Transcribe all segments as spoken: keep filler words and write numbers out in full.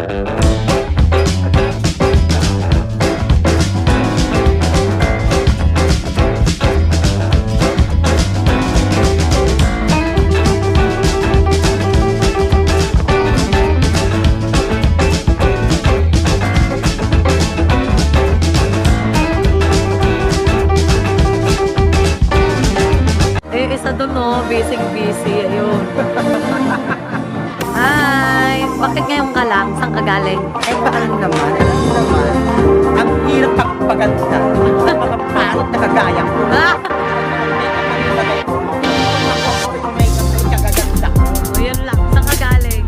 Eh, isa doon, no? Busy-busy. Ayun. Hi! Bakit ngayon ka lang? Saan ka galing? Ay, paano naman? Alam mo naman, ang hirap magpaganda sa mga panot na kagaya ko. Ah! Makeup ay kagaganda. O, yun lang. Saan ka galing?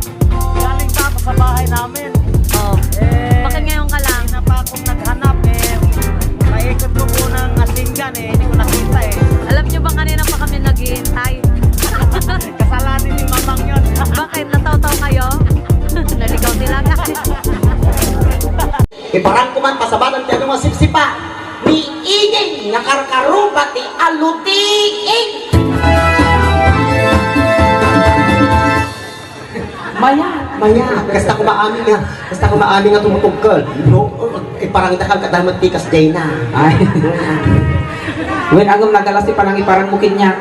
Galing pa ako sa bahay namin. Oh. Eh, bakit ngayon ka lang? Hindi na pa akong naghanap eh. Paikot ko po ng Asingan eh. Hindi ko nakita eh. Alam nyo ba kanina pa kami naghihintay? Kasalanan ni Mamang yun. Bakit? Nataw-taw kayo? Naligaw sila. Iparan ko man pasabadan ti adu nga sipsipa ni Iging nga karkaruba ti alutiing. Maya, maya. Kasta ko maami nga, kasta ko maami nga tumutugkol. No, iparangita kan kadamot ti kas Jaina. Ay. Wen, agum nagalas ti panangiparan mo kaniak.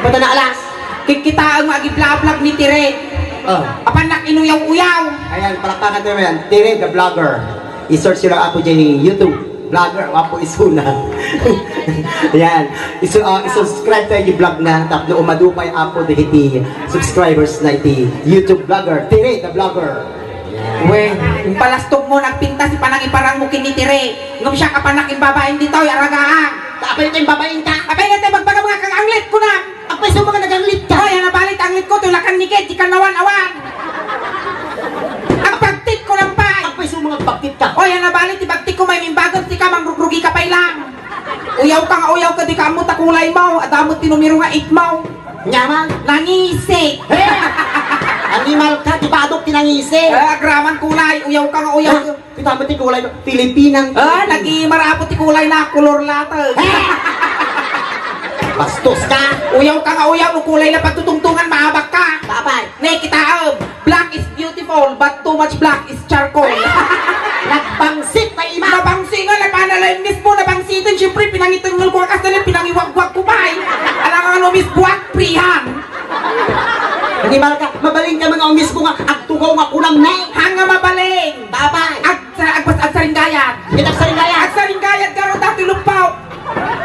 Pata na alas. Kikitaem nga agiblablog ni Tire. Oh. Apan nak inuyaw-uyaw. Ayan, palakpakan tayo yan. Tire the vlogger. I-search nyo lang Apo J YouTube. Vlogger, Apo Isuna. Yan. Isu-, ah, i-subscribe tayo yung vlog na. Tapno umadu pa yung Apo dagiti subscribers na iti YouTube vlogger. Tire the vlogger. Yan. Wen, impalastog mo, nagpintas ti panangiparang mo ken ni Tire. Ngem siak a pannak imbabain ditoy, aragaak. Apay ito imbabain ka? Apay nga tayo magbaga mga kang anglit ko na. Agpayso mga naganglit ka. Hoy, ano bali ti anglit ko? Tulakan ni Ked, di ka nawan-awan. Agbagtit ko lang pa. Agpayso mga agbagtit ka. Hoy, ano bali ti bagtit ko? May mimbagam ti ka, mangrugrugi ka pay lang. Uyaw ka nga uyaw ka, di ka ammo ta kulay mo. Adamot ti numero nga eight mo. Nyaman. Nangisi. Hey! Animal ka, di ba adok ti nangisi? Eh, agraman kulay, uyaw ka nga uyaw. Ha? Kita mo ti kulay, Filipinang Ah, Filipina. Nagimarapo ti kulay na, kolor latag. Bastos ka! Uyaw ka nga uyaw, no kulay na pagtutungtungan, maabak ka. Tapay. Ne, kitaem, black is beautiful, but too much black is charcoal. Nagbangsit na ima. Nabangsi nga, napanalay mismo, nabangsitan, siyempre, pinangitengel ko, kas na pinangiwagwag ko, bay. Alam nga, no, Miss Buwak, prihan. Animal ka, mabaling ka mga umis ko nga, agtugaw nga kunam na. Hanga mabaling. Tapay. Ag- Sa agpas agsaringgayad. Kita agsaringgayad. Agsaringgayad, garo dati lupaw.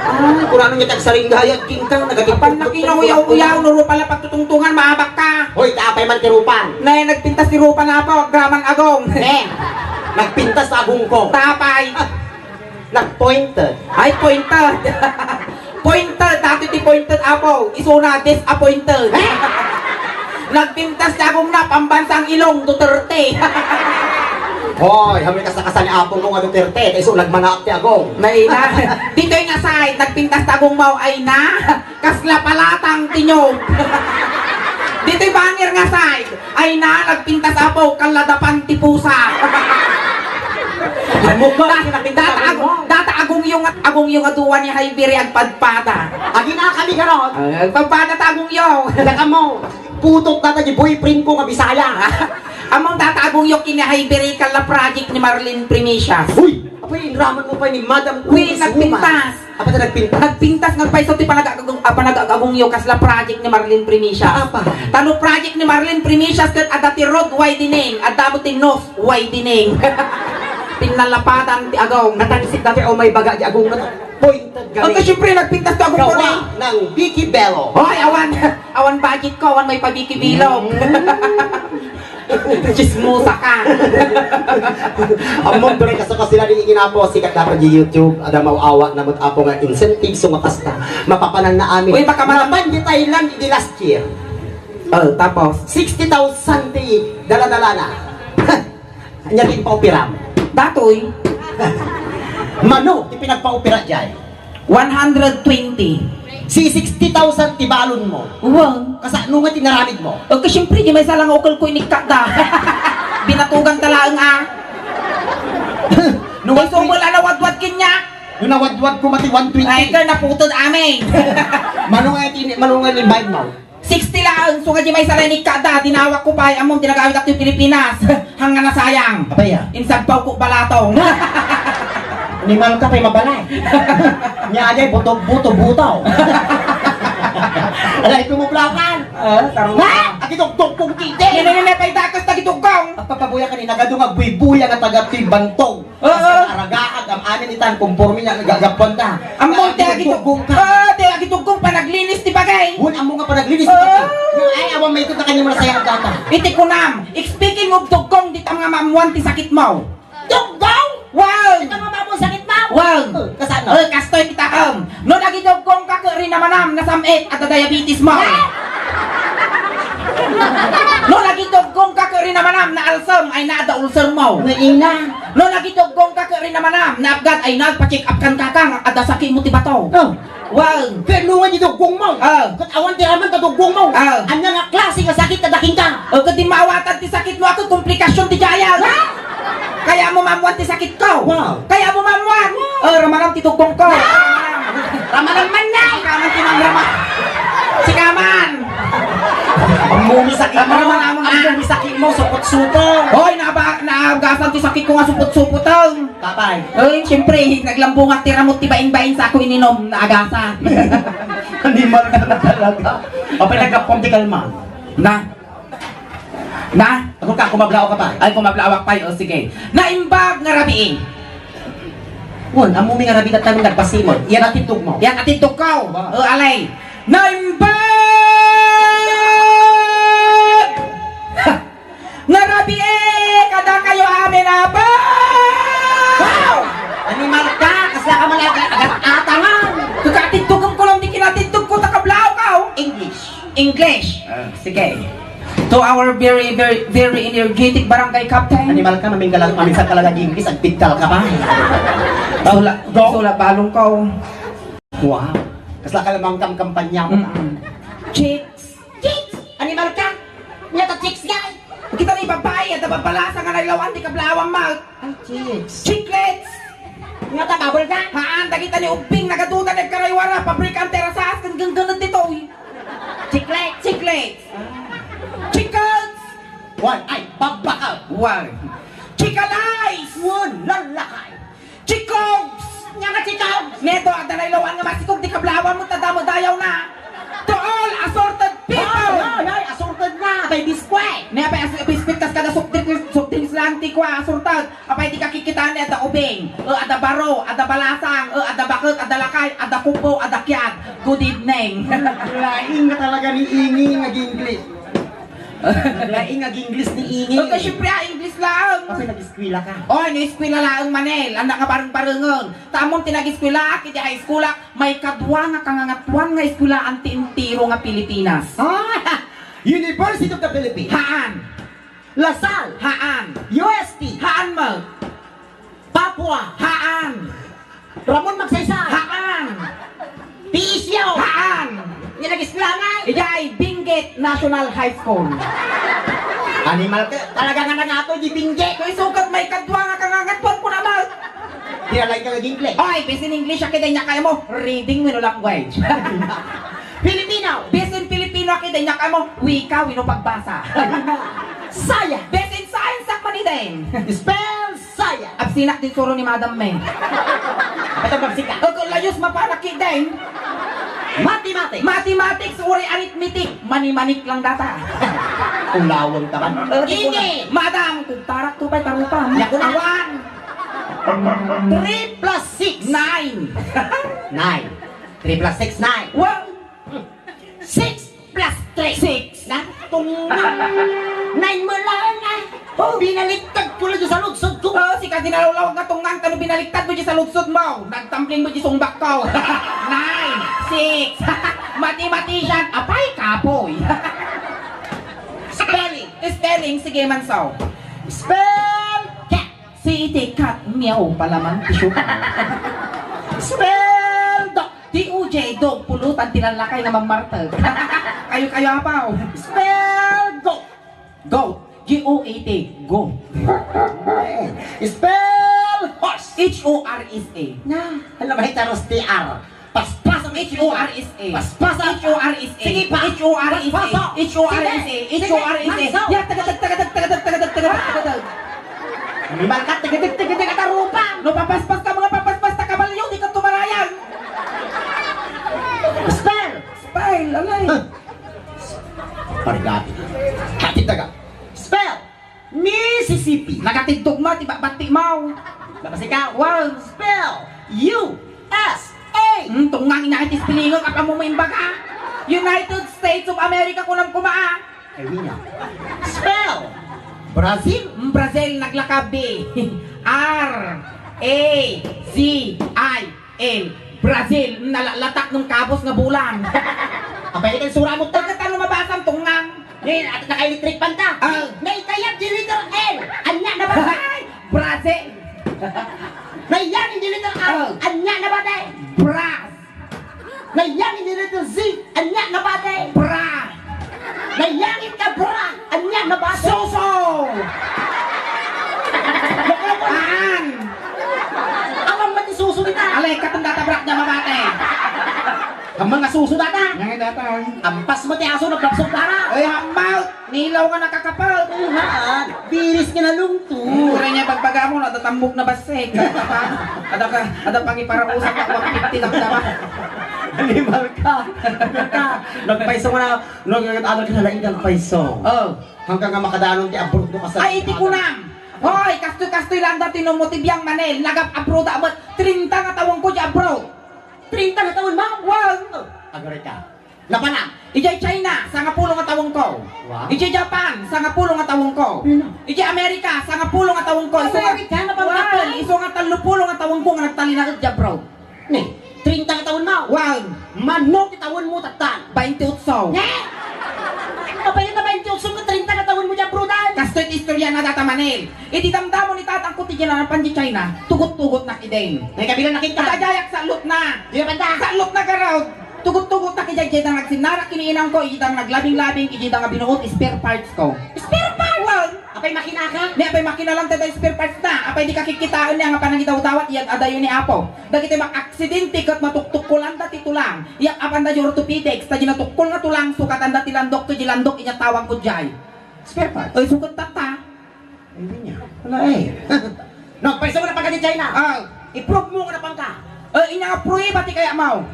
Ay, kurano niya agsaringgayad, king ka, nagati- Apan nakinauyaw-uyaw, no rupa la pagtutungtungan, maabak ka. Hoy, kaapay man ti rupan. Nay, nagpintas ti rupa na po, agraman agong. Ne, nagpintas agong ko. Tapay. Ah, nagpointed. Ay, pointed. Pointed, dati ti pointed, apo. Isuna, disappointed. Eh? Nagpintas ti agong na, pambansang ilong, Duterte. Hoy, hamoy kasakasa ni apo mo nga Duterte, kaiso nagmanaak ti agong. Naina. Ditoy nga side, nagpintas ti agong mo, ay na. Kasla palatang ti nyog. Ditoy bangir nga side, ay na, nagpintas apo, kaladapan ti pusa. Ano ba? Data, data, ag-, data agungyo nga, agungyo nga duwa ni Javier agpadpada. Agina kami garot. Ah, agpadpada ta agungyo. Daka mo, putot data di boyfriend ko nga Bisaya. Among data agungyo kini Javier kala project ni Marlene Primicias. Uy! Apay, inraman mo pa ni Madam Uy, Congresswoman. Nagpintas. Apa ta nagpintas? Nagpintas, nagpayso ti panag-, ah, panag-agungyo, kasla project ni Marlene Primicias. Apa? Tano project ni Marlene Primicias ket adda ti road widening, adda mo ti nose widening. Pinalapadan ti agong. Natansit dati o may baga di agong na pointed gani. Agka, siyempre, nagpintas ti agong. Gawa ko ni ng Vicky Bello. Hoy, awan, awan budget ko, awan may pa-Vicky Bello. Mm. Chismosa ka. Ammom, duray kasakasila di iginapo, sikat dapat di YouTube, ada mauawa, namut apo nga incentive, so nga kasta, mapapanan na amin. Uy, baka man- Mapan di Thailand, di last year. Oh, tapos? Sixty thousand di dala-dala na. Anya di paupiram? Datoy. Mano, di pinagpaupira jay. One hundred twenty. Si sixty thousand ti balon mo. Uwang. Kasano nga tinaramid mo? O, ka, siyempre, di may salang ukol ko inikkat da. Binatugan ta laeng, ah. No, Ay, so, wala na wadwad kanya. No, nawadwad ko mati one twenty. Ay, ka, naputod amin. Mano nga tini-, mano nga invite mo? Sixty laeng, so nga di may salang inikkat da, dinawak ko pa, ay, among tinagawid ako yung Pilipinas. Hangga nasayang. Apay a? Insagpawko balatong. Animal ka pay mabalay. Nya ajay buto, buto, butaw. Alay, kumublakan. Ah, tarong. Ha? Agidugdog kong titi. Nene, nene, pay dakas tagidugdog. Agpapabuya ka ni nagadong agbuybuya nga taga ti bantog. Oo. Basta aragaag, am-anen itan, kumporme nga gagapuan ta. Ammong ti agidugdog ka. Oo, ti agidugdog, panaglinis ti bagay. Wen, ammo nga panaglinis ti bagay. Oo. Ay, awan maikot na kanya mo nasayang data. Iti kunam, speaking of dugdog, ditam nga maammuan ti sakit mo. Dugdog? Wow! Ditam nga maammuan sakit mo? Wow! Oh, kasano? Oh, kastoy kita, um, no nagidugdog ka ket rinamanam, nasam-it, adda diabetes mo. Ha? No nagidugdog ka ket rinamanam, naalsem, ay na adda ulcer mo. Naina. No nagidugdog ka ket rinamanam, naapgat, ay nagpa-check up kan kaka, adda sakit mo ti bato. Oh. Wow. Ket no nga dugdog mo. Ah. Ket awan ti raman ta dugdog mo. Ah. Ania nga klase nga sakit ta dakin ka? Oh, ket di maawatan ti sakit mo, ako komplikasyon ti jayag. Ha? Kaya mo mamuan ti sakit ko. Wow. Kaya mo mamuan. Wow. Oh, ramanam ti dugdog ko. Ah. Ramanam man nga. Sikaman ti mangrama. Sikaman. Ang mumisakit mo. Ramanam mo nga. Ang mumisakit mo, supot-supot. Hoy, naba-, naagasan ti sakit ko nga supot-supot, oh. Tapay. Ay, siyempre, naglambungat ti ramut ti baing-baing sa ako ininom, naagasan. Animal ka na talaga. Apay, nagkapon ti kalma. Na? Na? Ako ka, kumablaw ka pa. Ay, kumablaw ka pa. O, sige. Naimbag nga rabii. Wen, ammo mi nga rabii tatta mi nagpasimod. Yan atidog mo. Yan atidog ko. Ba? O, alay. Naimbag! Nga rabii kadakayo amin, Apo! Wow! Animal ka! Kasla ka man aga-, agat-atangan! Kakatidtogem ko lang di kinatidtog ko, ta kablaw ka, oh! English. English. Ah. Sige. To our very, very, very energetic barangay captain. Animal ka, maminggalan, maminsan ka lang nag-English, agpidkal ka pa. Sula, Go. Sula, balong ka, oh. Wow. Kasla ka lamang kam kampanya mo, ta. Mm-mm. Chicks. Chicks! Animal ka! Nia ta chicks nga! Kita ni babae, adda babalasa nga nailawan, di kablawan, ma. Ay, chicks. Chiclets! Nia ta bubble ka? Haan, dagita ni ubbing, nagaduda, nagkaraywara, pabrikan, terasas, ken genggened ditoy. Chiclets! Chiclets! Ah. Chickens! Wan, ay, babbaka! Wan. Chicalais! Wan, lalakay! Chikobs! Nia nga chikobs? Neto, adda nailawan nga masikog, di kablawan mo, ta damo dayaw na. To all assorted people! Ay, ay, ay, assorted na! Apay biskwit! Nia pay as-, biskwit kas kada soft drink, soft drinks lang ti kua, assorted. Apay di kakikita ni adda ubing, o, adda baro, adda balasang, o, adda baket, adda lakay, adda kubo, adda kiad. Good evening. Laing nga talaga ni Ingi nga English. Laing nga English ni Ingi. Okay, syempre, ah, English lang. Kasi nag-eskwela ka. Oy, nag-eskwela laeng manen. Anda nga bareng-barengen. Ta ammom ti nag-eskwelaak iti high school-ak, maikadua nga kangangatuan nga eskwelaen ti entero nga Pilipinas. Ah! University of the Philippines. Haan. La Salle. Haan. U S T. Haan mo. Papua. Haan. Ramon Magsaysay. Haan. P S U. Haan. Nia nag-eskwela ngay? Idiay Benguet National High School. Animal ka, talaga nga nangato, di Benguet. Kay sukat maikadua nga kangangatuan ko naman. Tira lang ka nag-English. Oy, bisin English, aki, daynya kaya mo. Reading wenno language. Filipino. Bisin Filipino, aki, daynya kaya mo. Wika wenno pagbasa. Science. Bisin science, ak man iden. Spell Saya. Absinak din suro ni madam, me. Ba't ang babsik ka? Ako, layus mapanak din. Mathematics. Mathematics, uri arithmetic. Manimanik lang data. Ulawang taman. Ige! Madam, kung tarak to pa'y tarupa. Yaku na. Awan. Three plus six. Nine. Nine. Three plus six, nine. Wow. Six plus three. Six. Na? Tungnang. Nine mo lang, ah. Oh. Binaliktad ko lang sa lugsod ko. Oh, sika dinalawlawag nga tungnang, tano binaliktad mo dyan sa lugsod mo. Nagtumbling mo dyan sa umbak ko. Nine, six. Mathematician, apay, kapoy. Spelling. Spelling, sige man, so. Spell cat. C E T cat, meow, palaman, tissue. Spell dog. D O G, dog, pulutan ti lallakay nga mammarteg. Kayo-kayo, apaw. Spell goat. Goat. G O A T, goat. Spell horse. H O R S E. Na, alam mo, hitaros ti R. Paspas ang H O R S A. Paspasa. H O R S A. Sige pa. H O R S A. Paspasa. H O R S A. Sige. H O R S A. Sige. Mansaw. Ya, tagatag, tagatag, tagatag, tagatag, tagatag, tagatag. Malkat, tagatag, tagatag, tagatag, rupa. No, papaspas ka, mga papaspas, ta kabalyo, di ka tumarayan. Spell. Spell, alay. Ah. Parigati. Hati taga. Spell. Mississippi. Nagatidtog mo, ti babatti mo. Labas ikaw. Wow. Spell. U S A. Hmm, tungang ina iti spelling, apay mo maimbaga? United States of America, kunam kuma, ah. Ay, niya. Spell. Brazil. Hmm, Brazil, naglakab di. R A Z I L. Brazil, nalalatak ng kabos nga bulan. Apay, ikaw, sura mo ta. Pagkatano mabasam tungang? Ni, at naka-electric fan ta. Ah. Naikayat di letter L. Anya na ba? Ay, Brazil. Naiyan di letter R. Ah. Anya na ba, te? Bras. Naiyan di letter Z. Anya na ba, te? Bra. Naiyan ka, bra. Anya na ba, te? Suso. An. Awan man ti suso kita. Alay, katong data brak na mabate. Ang mga suso data. Nga data. Ampas mo ti aso, nagbabsog para. Ay, hamal. Nilaw nga nakakapal. Haan, biris nga nalungto. Hmm, uray niya pagpagamo, natatambok na basik. Ada ka, ada pang iparausan na one fifty lang naman. Animal ka. Animal ka. Nagpaiso nga na, nag-, ano ka na lang, nagpaiso. Oh. Hanggang nga makadanon ti abroad no kasal. Ay, iti kunam. Hoy, kastoy-kastoy lang dati no mo ti biang Manel. Nagap-abroad, amat trinta nga taon ko di abroad. Trinta nga taon, ma'am? Wow. Oh, agari ka. Napanam. Idiay China, sangapulo nga tawen ko. Wow. Idiay Japan, sangapulo nga tawen ko. Ano? Idiay Amerika, sangapulo nga tawen ko. Isu nga, Amerika, napanggap wow, ka? Isu nga tallopulo nga tawen ko nga nagtalinaed idiay abroad. Ni, trinta nga tawen mo? Wow. Mano ti tawen mo, tattan? Baintiotso. Ne? Apay nga baintiotso ket trinta nga tawen mo idiay abroad, ay? Kastoy ti istorya na data Manel. Iti damdamo ni tatangko ti napan idiay China, tugot-tugot na kiden. Ay, kabilang nakita. Kadayak sa lot na. Di na banda. Sa lot na garod. Tugot-tugot na kiden, idiay da nagsinnarak ken ni inangko, idiay da naglabing-labing, idiay da nga binuot, spare parts ko. Spare parts? Well, apay makina ka? Ni apay makina lang, tada spare parts na. Apay di ka kikitaen niya nga panangidawdawat, iyag-adayo ni Apo. Dagiti mak-aksidente ket matuktukkolanda ti tulang. Iyag-apanda di orthopedics, ta di natukkol nga tulang, sukatanda ti landok, ket di landok, inyatawag ko diay. Spare parts? Ay, sukat tatta. Hindi niya. Wala eh. Nagpaiso mo na pagka di China. Ah. I-prove mo nga napan ka. Eh, inya nga prueba ti kaya mo.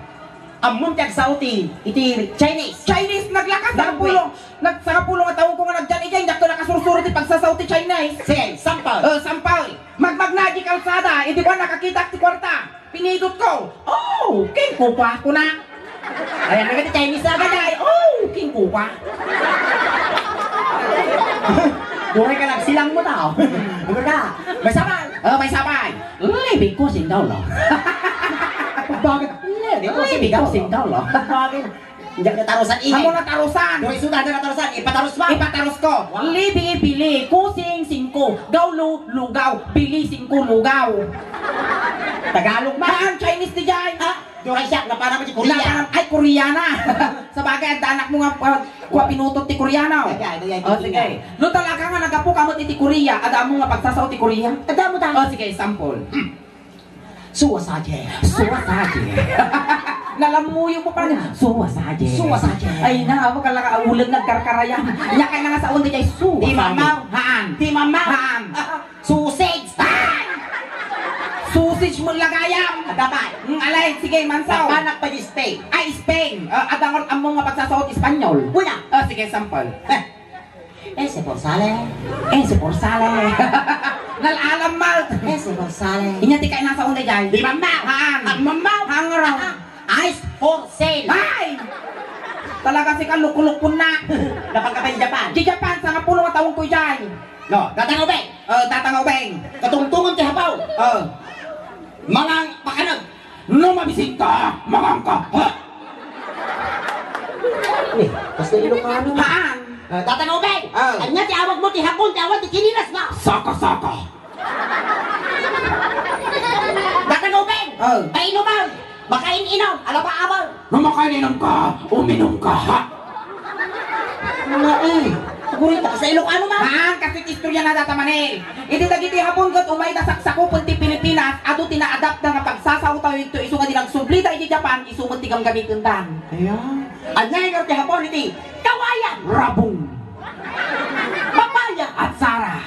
Ammom ti agsao ti, iti Chinese. Chinese, naglakas. Language. Sangapulo, nag-, sangapulo nga taon ko nga nagdiay, idiay, diak nakasursuro ti pagsasao ti Chinese. Sige, sample. Eh, sample. Magmagna di kalsada, idi ko nakakitak ti kwarta. Pinidot ko. Oh, king kupa, kuna. Ay, ano ka, Chinese na ba? Ay, ay, oh, king kupa. Buhay ka, nagsilang mo tao. Ano ka? May sabay. Oh, may sabay. Living ko, singgaw, lo. Bakit? Living ko, singgaw, lo. Bakit? Diak natarusan, ingay. Amo natarusan. Doy, sudan na natarusan. Ipatarus mo. Ipatarus ko. Wow. Li, bi, bili, kusing, singko. Gawlo, lugaw. Bili, singko, lugaw. Tagalog man. Haan, Chinese ti jay. Ha? Doy, siya, napanam ti Korea. Napanam, ay, Koreana. Sabagay, adda anak mo nga, uh, kua pinutot ti Koreano. Ay, ay, ay, ay, oh, sige. No talaga nga naggapu ka met iti Korea, adda mo nga pagsasao ti Korea? Adda mo ta. Oh, sige, sample. Hmm. Suwasaje. Suwasaje. Nalamuyo mo pa niya. Suwasaje. Suwasaje. Ay na, amo ka lang, ah, ulag nagkarkarayan. Nya kay nga sa undi kay suwasaje. Ti mamaw. Haan. Ti mamaw. Haan. Sausage. Ay! Sausage mo lagayam. Dapat. Mm, alay, sige, mansaw. Papanak pa di Spain. Ay, Spain. Ah, adangol ammo nga pagsasaot Espanyol. Una. Ah, sige, sample. Heh. Ese por sale. Ese por sale. Nalalam mal. Ese por sale. Inya ti kay nasa unday jay. Di mamma. Haan. Ang mamma. Haan nga raw. Ah, ah. Ice for sale. Ay! Talaga si kalukulukun na. Dapat ka pa di Japan. Di Japan, sangapulo nga taon ko jay. No, datang ubeng. Oh, datang ubeng. Katungtungan ti hapaw. Oh. Mangang pakanag. No mabisin ka, mangang ka, ha? Eh, basta Ilocano na. Haan. Ah, Tatang Ubeng! Ah. Anya ti awag mo ti Hapon, ti awag ti kinilas mo? Saka-saka. Tatang Ubeng! Ah. Painuman! Makain-inom, alaba-abal! No makain-inom ka, uminom ka, ha? Wala eh. Gurita ka sa Ilocano, ma? Haan, kasi istorya na data Manel. Iti dagiti Hapon ket umayda saksakupen ti Pilipinas, adu Ti naadaptda nga pagsasaotayo ditoy isu nga di nagsublida iti Japan, isu met ti gamgamitenda. Ayan. Ania nga ti Hapon iti kawayan? Rabong. Papaya. Atsara.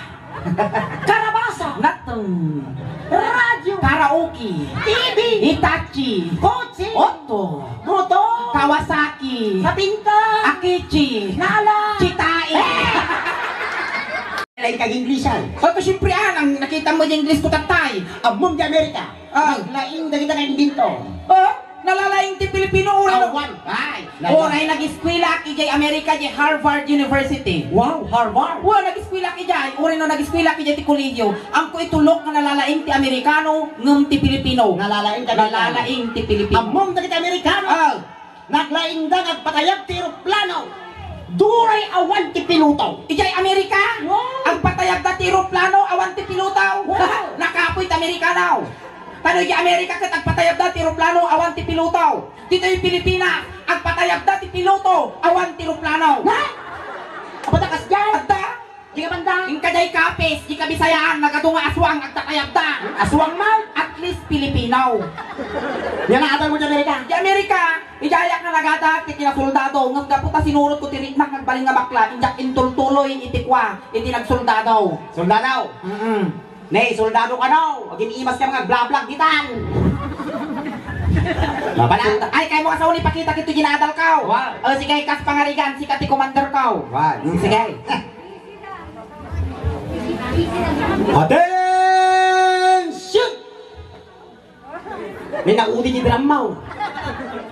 Karabasa. Nateng. Radyo. Karaoke. T V. Hitachi. Kotse. Otto. Motor. Kawasaki. Kapinta. Akichi. Nala. Chitai. Eh! Lain kag English, ay. Oto, siyempre, ah, ang nakita mo yung English ko, tatay. Ammom di Amerika. Ah. Naglaing dagita nga imbento. Oh, nalalaing ti Pilipino, uray no. Awan. Ay, nalalaing. Uray nag-eskwela ki jay Amerika, jay Harvard University. Wow, Harvard. Wa, nag-eskwela ki jay, uray no nag-eskwela ki jay ti kolehiyo. Ang ko itulok nga nalalaing ti Amerikano, ngem ti Pilipino. Nalalaing ti Amerikano. Nalalaing ti Pilipino. Ammom dagiti Amerikano. Ah. Naglaingda nga agpatayab ti eroplano. Duray awan ti piloto. Ijay Amerika, Wow! agpatayabda ti eroplano, awan ti piloto. Wow! Nakapoy ti Amerikano. Tano ijay Amerika ket agpatayabda ti eroplano, awan ti piloto. Ditoy Pilipinas, agpatayabda ti piloto, awan ti eroplano. Na? Apay ta kasdiay? Adda? Di ka banda? Inka jay kapis, di Kabisayaan, nagadu nga aswang, agtatayabda. Aswang man? At least Pilipino. Yan ang adal mo dyan, Amerika. Di Amerika, ijay ayak nga nagada, ti kinasoldado, ngem gapu ta sinurot ko ti riknak, nagbalin nga bakla, injak intultuloy iti kua, iti nagsoldado. Soldado? Mm-mm. Ne, soldado ka, no? Agin-imas ka nga agblablag ditan. Mapala. Ay, kay mo asaw ni pakita kito ginadal ka. Wow. O, sige, kas pangarigan, sika ti commander ka. Wow. Mm, sige. Attention! May naudi ti drama, oh.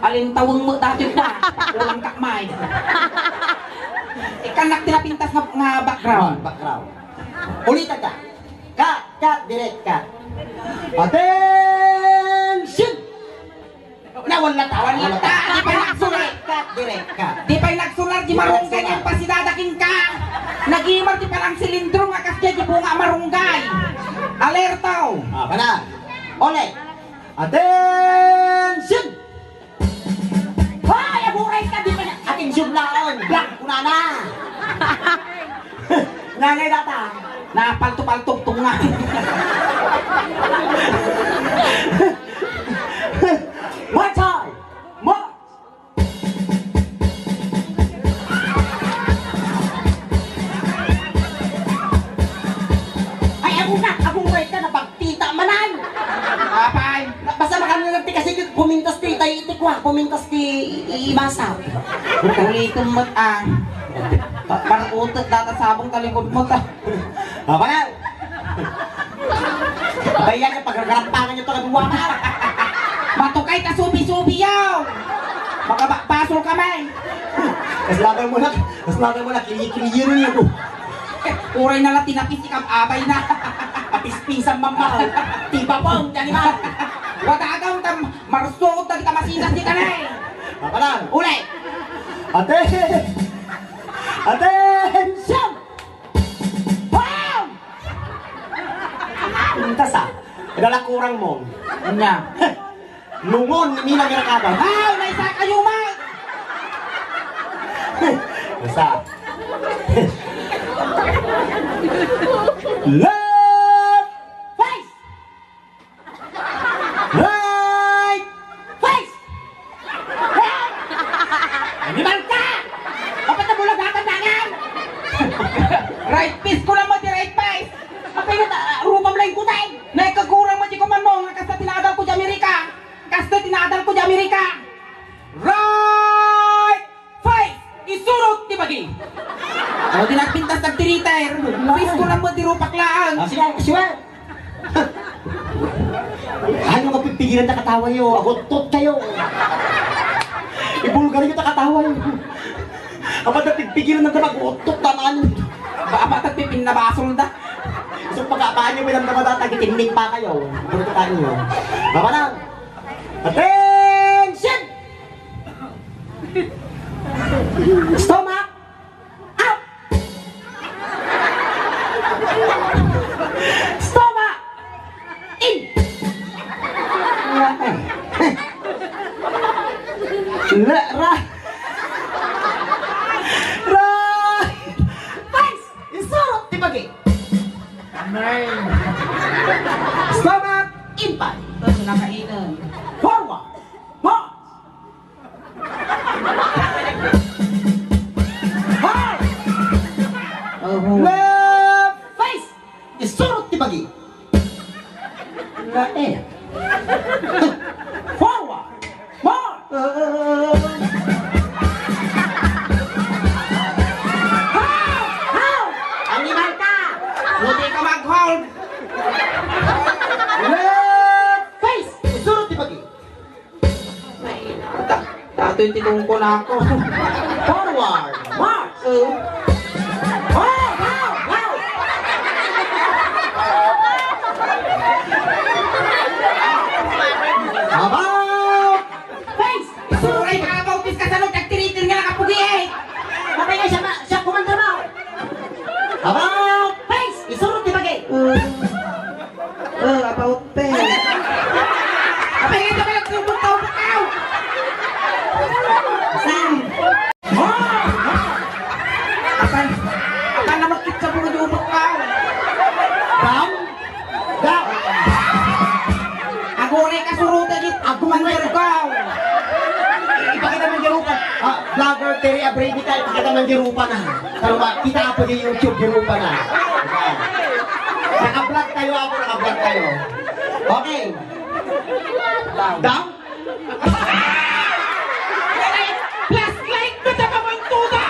Alintaweng mo dati pa. Walang kakmay. Ikanak ti napintas nga, nga background. Oh, background. Ulitan ka. Cut, cut, direct cut. Attention! Nawala ta, nawala ta. Di pay nagsunar. Direct cut, direct cut. Di pay nagsunar, di marunggay nga pasidadakin ka. Nagimar di parang silindro nga kasdiay di bunga marunggay. Alerto. Ah, bana. Ulit. Attention! Hoy, aguray ka, di pa na. Attention laon. Blank, kunana. Nanay data. Napalto-palto, tunga. March on! March! Ay, aguray ka, aguray ka, napagtita manan. Apay? Basta makanunag ti kasi pumintas ti, tay, iti kwa, pumintas ti i-, i-, ibasa. Ulitom met, ah. Pa-, parang utot data sabong talikod mo, ta. Ah, bana! Abay, yan ang pagragarampangan niyo, taga duwa ka. Matukay ta subi-subi yaw! Makabakbasol kami! Mas lagay mo na, mas lagay mo na, kili-kili yun yun. Uray na lang tinapis, ikab-abay na. Apispisan, mama. Tibapong, yan, iba. Wadagang tam, marsuot na kita masinas di tanay. Baka lang. Uli! Ate! Attention! Bam! Pintas, ah. Dala kurang mo. Anya? Lungon, ni Milang Irakada. Ay, may isa kayo, Mike! Basta. Left! Face! Right face! Animal ka! Dapat na bulagatan na nga! Right face ko lang mo, di right face! Apay na, ah, rupam lang kutain! Naikagurang mo, di ko man mo, nga kasta tinadal ko di Amerika! Kasta tinadal ko di Amerika! Right! Fight! Isurot ti bagi! O, di nagpintas nagtiriter. Face ko lang mo, di rupak laang. Ah, sige, sure. Ano ka pigpigilan ta katawa yo? Aguttot kayo. Ibulgar yo ta katawa yo. Apat na pigpigilan na mag-uttot naman. Ba, apat na pipin na basol da. So, pagkapaan nyo, pinamdama ta, tagitindig pa kayo. Burkutan nyo. Baba na. Attention! Stomach out! Stomach in! Le, ra, ra, face! Isurot ti bagi! Amen! Stomach Impay. Ito, nakainam. Forward. March. Hard. Oho. Left face. Isurot ti bagi. Lae. Forward. March. Hard. Hard. Animal ka. Pwede ka mag-hold. Left face. Isurot ti bagi. Datoy ti tungkol ako. Forward. March. Oh. Oh, wow, wow. About face. Suray ka, about face, kasano ti agtiritir nga nakapugi, eh? Patay nga siya, ma-, siya kumantrabaho. About face. Isurot ti bagi. Uh, uh, about face. Apay, ito ka nagsumbong tao, tao. Sam. Apan, apan naman kita mo yung tao. Sam? Da! Aguray ka suruta dit. Aguray ka. Ipakita man di rupa. Ah, vlogger Terry Abrevita, ipakita man di rupa na. Pero ma-, kita po di YouTube di rupa na. Naka-vlog tayo, apo, naka-vlog tayo. Okay. Down. Flashlight na sa kamantuda!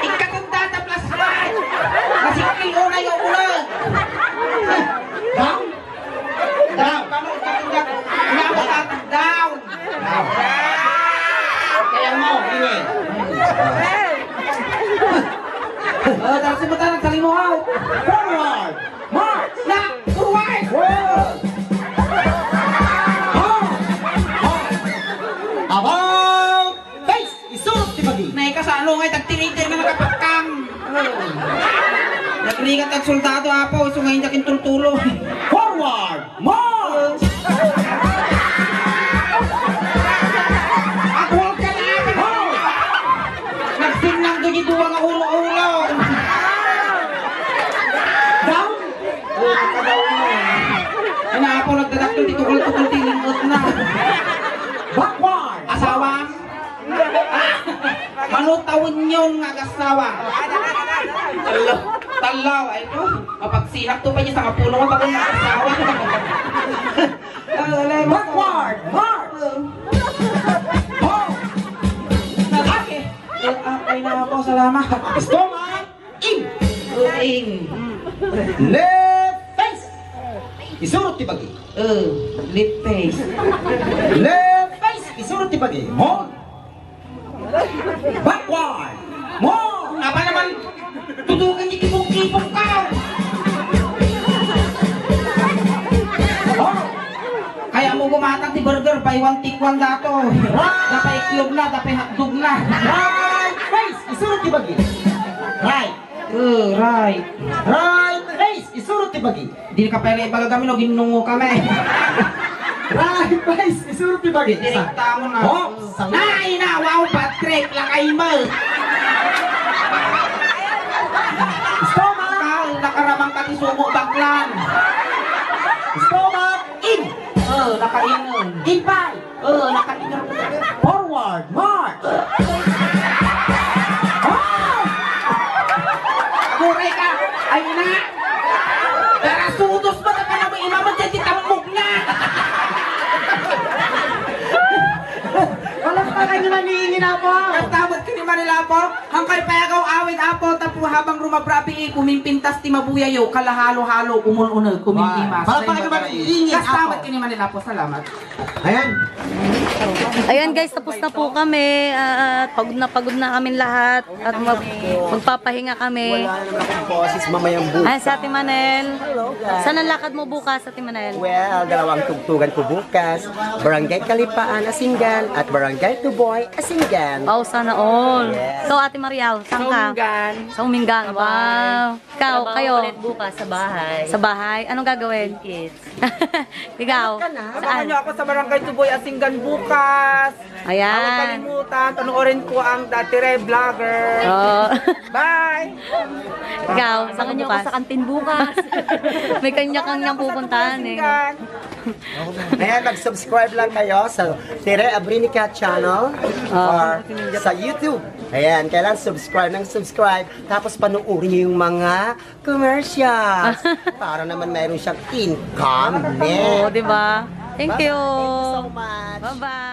Ikatanda ta flashlight! Masikil unay o ulo! Down! Down! Kamo ikatanda! Inabot atag down! Down! Kaya mo, ini! Oh, tapos mo tanang salimuhaw! Forward! March! Na! Forward! Forward! Hard! Hard! About face! Isurot ti bagi! Nay, kasano nga itagtiritir nga nakapakkam? Nagrigat at soldado, apo, isu nga injak intultulo. Forward! March! Agwal ka na, apo! Hard! Nagsinnang do di duwa nga ulo-ulo. Down! Ay, naapo, nagdadakkel ti tukol-tukol ti lingkot na. Backward! Asawam? Manutawen yon nga agasawa. Tallo. Tallo, ay to. Mapagsinak to pa niya sa kapulo nga taon nga agasawa. Backward! March! Hard! Ay, naapo, salamat. Stomach! In! Uling. Left face! Isurot ti bagi. Uh, left face. Left face! Isurot ti bagi. More! Backward! More! Apa naman? Tutukan ti kipok-kipok ka! More! Kaya mo gumatang ti burger, buy one, take one dato. Right! Dapay iklog na, dapay hotdog na. Right face! Isurot ti bagi. Right! Uh, right. Right face! Isurot ti bagi. Di ka pala ibaga kami, no, ginnungo kami. Right face! Isurot ti bagi. Direkta mo na. Oh, sang- Nay, na, wow, Patrick, lakay mo. Stomach! Kal, nakaramang ka ti sumo, baklan. Stomach! In! Oh, nakaingon. In five! Oh, nakaingon. Forward, march! Ah! Aguray ka! Ay, ina! Darasudos ba na pala mo, imamon dyan, di tamog na! Palakpakan nyo na ni Ingin, Apo! Kastamot ka ni Manila, Apo! Hangkay payagaw awid, Apo, tapu habang rumabrabi, pumimpintas ti mabuyayo, kalahalo-halo, umun-uneg, kumimpimas. Palakpakan nyo ba ni Ingin, Apo? Kastamot ka ni Manila, Apo. Salamat. Ayan. Ayan guys, tapos na po kami at pagod na pagod na kami lahat at mag- magpapahinga kami. Wala na naman akong boses mamayang bukas. Ayan si Ate Manel. Saan ang lakad mo bukas, Ate Manel? Well, dalawang tugtugan ko bukas. Barangay Kalipaan, Asingan at Barangay Tuboy, Asingan. Wow, sana all. Yes. Ikaw, Ate Mariel, saan ka? Sa Umingan. Sa Umingan, wow. Ikaw, kayo? Trabaho ulit bukas sa bahay. Sa bahay? Anong gagawin? Kids. Ikaw? Saan? Abangan niyo ako sa Barangay Tuboy, Asingan bukas. Ayan. Huwag kalimutan, panoorin po ang Dati Ray Vlogger. Oh. Bye! Ikaw, saan ka bukas? Abangan niyo ako sa kantin bukas. May kanya-kanyang pupuntahan eh. Abangan niyo ako sa Tuboy, Asingan. Ayan, mag-subscribe lang kayo sa Tere Abrinica channel or sa YouTube. Ayan, kailangan subscribe ng subscribe. Tapos panoorin niyo yung mga commercials. Para naman mayroon siyang income. Oo, di ba? Thank you. Thank you so much. Bye-bye.